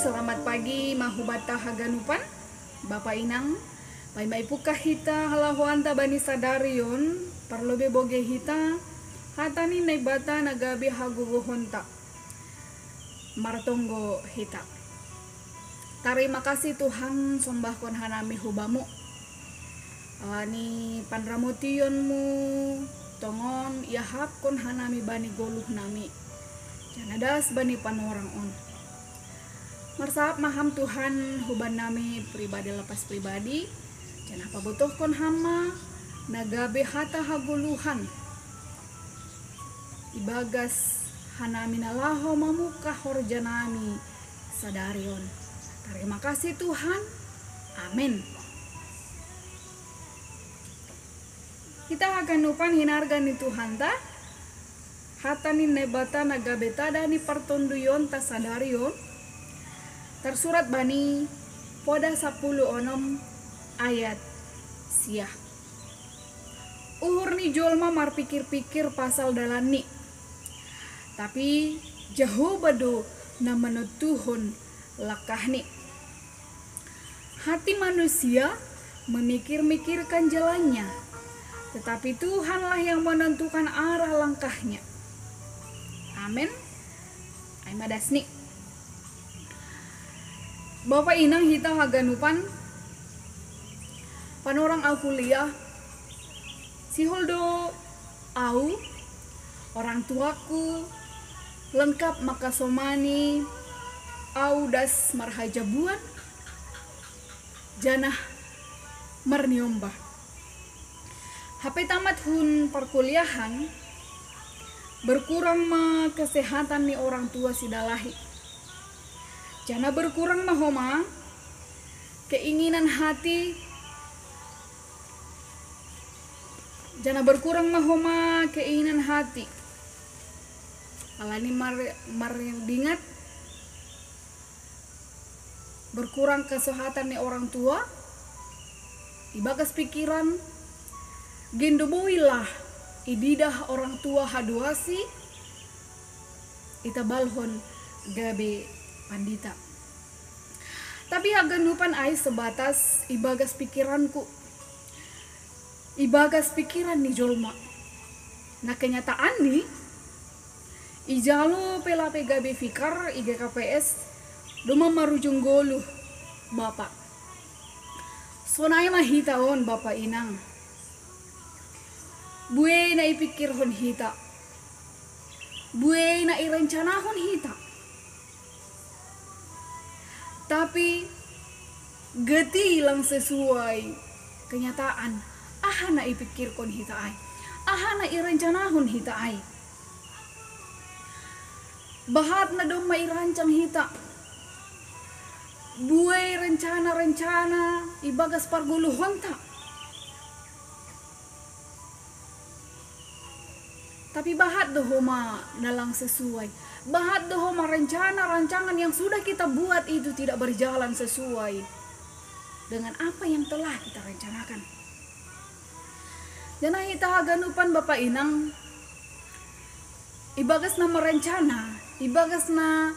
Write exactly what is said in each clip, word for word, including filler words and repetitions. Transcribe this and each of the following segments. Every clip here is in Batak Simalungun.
Selamat pagi, mahubat ta haganupan, Bapa Inang. Pai mai puka hita halahuanta bani sadarion, parlobe boge hita, hata ni Naibata na gabe hagogohonta. Martonggo hita. Tarima kasih Tuhan, sombahkon hanami hu Bamu. Alani panramotionmu, tongon iahapkon hanami bani goluh nami. Janah das bani panorang on. Marsahap ma Ham Tuhan huban nami pribadi lapas pribadi, janah pabotohkon Ham ma na gabe hata hagoluhan ibagas hanami na laho mamungkah horja nami sadarion. Tarima kasih Tuhan. Amin. Hita haganupan hinarga ni Tuhanta, hata ni Naibata na gabe tada ni partonduyonta sadarion, tarsurat bani Poda sapuluh onom ayat sia. Uhur ni jolma marpikir-pikir pasal dalanni, tapi Jahowa do na manontuhon langkahni. Hati manusia memikir-mikirkan jalannya, tetapi Tuhanlah yang menentukan arah langkahnya. Amin. Ai ma dasni. Bapa Inang hita haganupan, panorang au kuliah, sihol do au, orang tuaku, lengkap makasomani au das marhajabuan, janah marniombah. Hape tamat hun parkuliahan, berkurang ma kesehatan ni orang tua sidalahi. Janah berkurang ma homa keinginan hati, janah berkurang ma homa keinginan hati. Alani mar-, mardingat berkurang kesehatan ni orang tua, ibagas pikiran, gin do boi lah ididah orang tua haduasi, itabalhon gabe pandita. Tapi haganupan ai sebatas ibagas pikiranku, ibagas pikiran ni jolma. Na kenyataanni, ijalo pe lape gabe vikar i G K P S, domma marujung goluh, Bapa. Sonai ma hita on, Bapa Inang. Buei na ipikirhon hita. Buei na irencanahon hita. Tapi gati lang sesuai kenyataan. Aha na ipikirkon hita ai? Aha na irencanahon hita ai? Bahat na domma irancang hita. Buei rencana-rencana ibagas pargoluhonta. Tapi bahat do homa na lang sesuai. Bahat do homa rencana, rancangan yang sudah kita buat itu tidak berjalan sesuai dengan apa yang telah kita rencanakan. Janah hita haganupan Bapa Inang, ibagas na merencana, ibagas na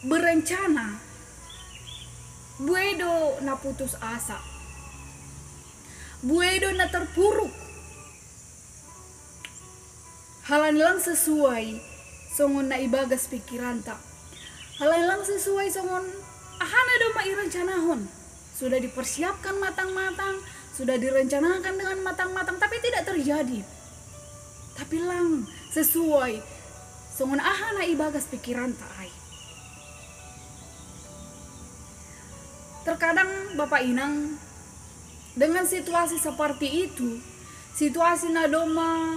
berencana, buei do na putus asa. Buei do na terpuruk. Halani lang sesuai songon na ibagas pikiranta. Halani lang sesuai songon aha na domma irencanahon. Sudah dipersiapkan matang-matang, sudah direncanakan dengan matang-matang, tapi tidak terjadi. Tapi lang sesuai songon aha na ibagas pikiranta ai. Terkadang Bapa Inang, dengan situasi seperti itu, situasi na domma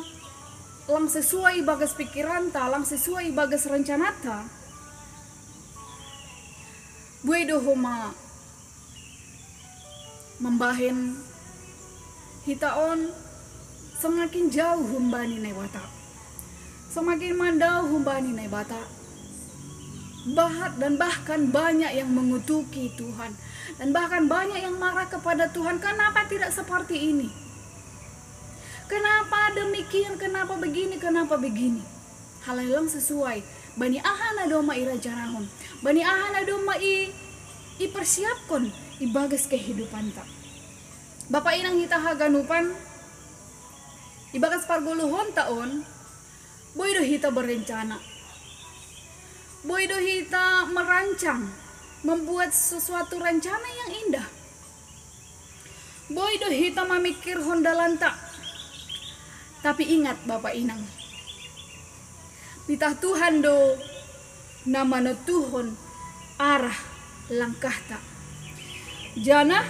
lang sesuai ibagas pikiranta, lang sesuai ibagas rencanata, buei do homa mambahen hita on semakin jauh humbani Naibata. Semakin mandauh humbani Naibata. Bahat dan bahkan banyak yang mengutuki Tuhan. Dan bahkan banyak yang marah kepada Tuhan. Kenapa tidak seperti ini? Kenapa demikian? Kenapa begini? Kenapa begini? Halani lang sesuai Bani aha na doma i rancanahon, bani aha na doma i, i persiapkon i bagas kehidupanta. Bapa inang hita haganupan, i bagas pargoluhonta on, boi do hita berencana. Boi do hita merancang, membuat sesuatu rencana yang indah. Boi do hita mamikirhon dalanta. Tapi ingat bapa inang, pitah Tuhan do na manontuhon arah langkahta. Janah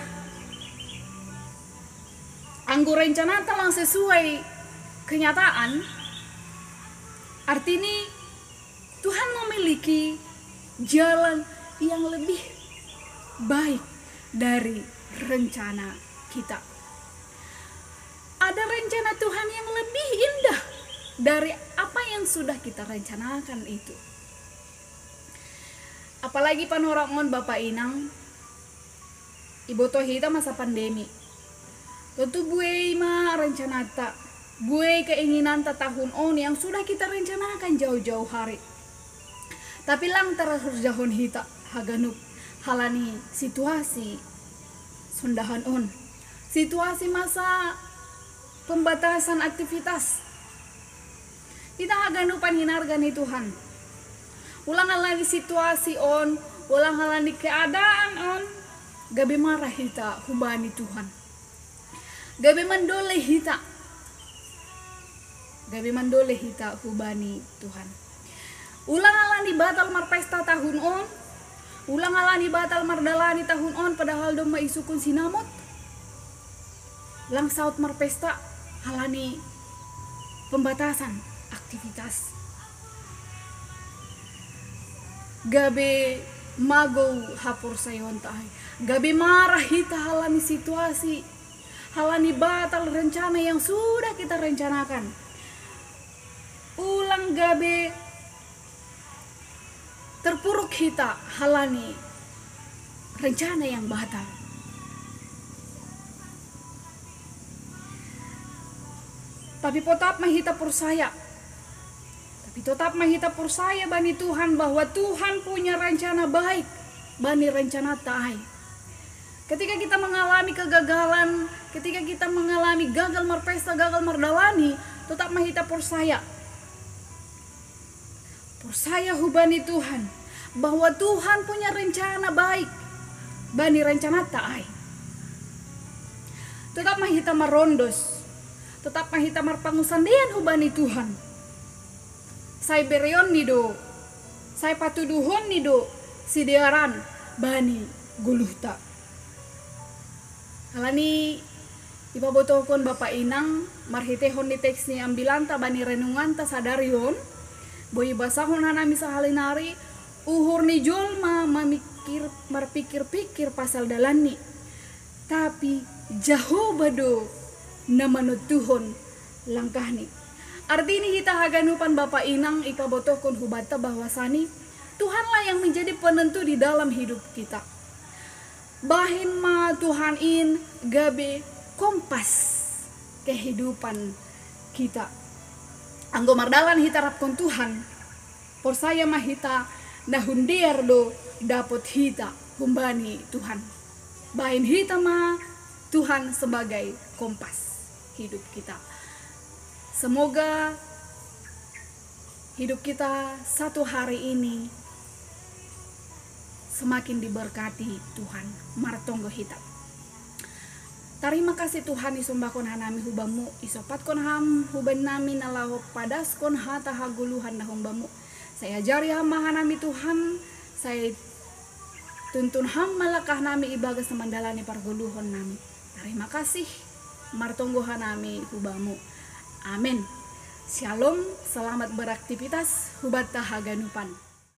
anggo rencanata lang sesuai kenyataan, artini Tuhan memiliki jalan yang lebih baik dari rencana kita. Ada rencana Tuhan yang lebih indah dari apa yang sudah kita rencanakan itu. Apalagi panorangon bapa inang, iboto hita masa pandemi. Tontu buei ma rencanata, buei keinginanta tahun on yang sudah kita rencanakan jauh-jauh hari. Tapi lang tarhorjahon hita haganup halani situasi sondahan on. Situasi masa pembatasan aktivitas. Hita haganupan hinarga ni Tuhan. Ulang halani situasi on, ulang halani keadaan on, gabe marah hita hubani Tuhan. Gabe mandole hita. Gabe mandole hita hubani Tuhan. Ulang halani batal marpesta tahun on, ulang halani batal mardalani tahun on, padahal domma isungkun sinamot. Lang saut marpesta halani pembatasan aktivitas. Gabe magou haporsayaonta ai. Gabe marah hita halani situasi, halani batal rencana yang sudah kita rencanakan. Ulang gabe terpuruk hita halani rencana yang batal. Tapi totap ma hita porsaya. Tapi totap ma hita porsaya bani Tuhan bahwa Tuhan punya rencana baik bani rencanata ai. Ketika kita mengalami kegagalan, ketika kita mengalami gagal marpesta, gagal mardalani, totap ma hita porsaya. Porsaya hubani Tuhan bahwa Tuhan punya rencana baik bani rencanata ai. Totap ma hita marondos, totap ma hita marpangunsandean hubani Tuhan. Sai bereon ni do, sai patuduhon ni do sidearan bani goluhta. Halani ipabotohkon bapa inang marhiteihon ni teks ni ambilanta bani renunganta sadari on, boi ibasahon hanami sahali nari, uhur ni jolma mamikir, marpikir-pikir pasal dalanni. Tapi Jahowa do na manontuhon langkahni. Artini hita haganupan bapa inang ipabotohkon hubanta bahwasani Tuhanlah yang menjadi penentu di dalam hidup kita. Bahen ma Tuhan in gabe kompas kehidupan kita. Anggo mardalan hita rap hubani Tuhan, porsaya ma hita na hundear do dapot hita humbani Tuhan. Bahen hita ma Tuhan sebagai kompas hidup kita. Semoga hidup kita satu hari ini semakin diberkati Tuhan. Martonggo hita. Tarima kasih Tuhan, isombahkon hanami hu Bamu, isopatkon Ham huban nami na laho padaskon hata hagoluhan na humbamu. Sai ajari Ham ma hanami Tuhan, sai tuntun Ham ma langkah nami ibagas na mandalani pargoluhon nami. Tarima kasih, martonggo hanami hu Bamu. Amen. Shalom, selamat beraktivitas, hubanta haganupan.